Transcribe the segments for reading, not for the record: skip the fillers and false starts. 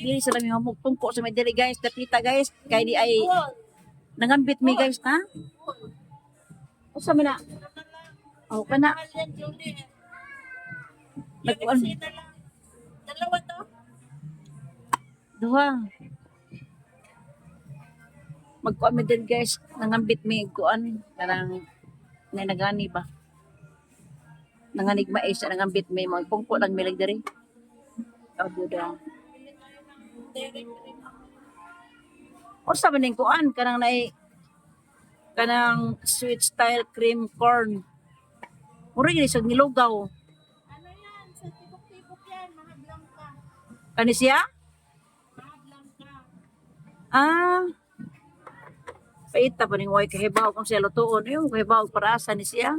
Dili sa lami mamugpungko sa may diri, guys. Dapita, guys. Kay di ay nangambit mi, guys, ha? Usa man na? Oh, kana. Mahal yan, Julie. Nagkuan. Unit C na lang. Dalawa to. Duha. Magkuan mi din, guys, nangambit mi kuan kanang nay nagani ba. Nanganig mais, nangambit mi, magpungko lang mi lang diri. Oh, buda. Bili tayo ng dairy cream. Usa man ning kuan kanang nay kanang sweet style cream corn. Mura gyud sa nilugaw. Ano yan? Sa tibok-tibok yan. Mga blanca. Kani siya? Mga blanca. Ah. Paita pa ning way kahibaw kung siya lutuon. Ayun, kahibaw para asa ni siya.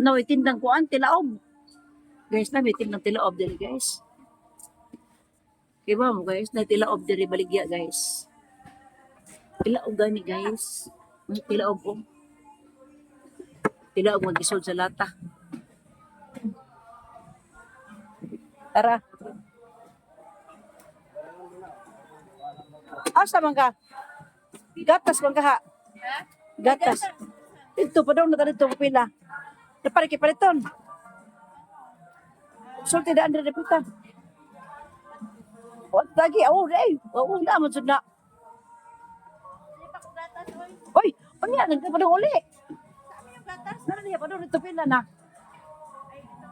No, itindang kuan tilaob. Guys, na may tindang tilaob diri, guys. Kiba mo, guys, na tilaob diri baligya, guys. Tilaob gani, guys. May tilaob oh. Tilaob nga gisod sa lata. Tara. Asa man ka? Gatas man ka ha? Gatas. Dito pa daw na dito pila. Napare kay paliton. Sulti daan diri pita. O tagi aw day. Oo na man sud na. Hindi pa ko gatas, oy. Oy, unya nagpa pa daw uli. Saan yung gatas? Nara niya pa daw dito pila na. Ay, ito.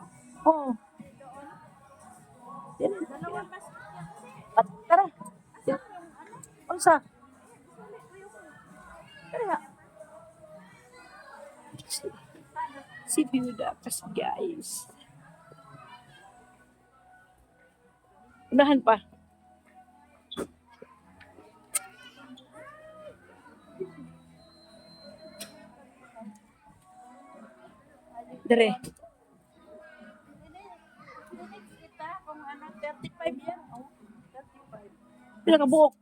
Oo. Ay, doon. Yan. Dalawang basket yan. At tara. Asan yung ano? Unsa? Suli ko yung Tara. Si Biuda kas, guys. Unahan pa. Dire. Clinics kita kung ano, 35 yan. Oh, 35. Pila ka buok?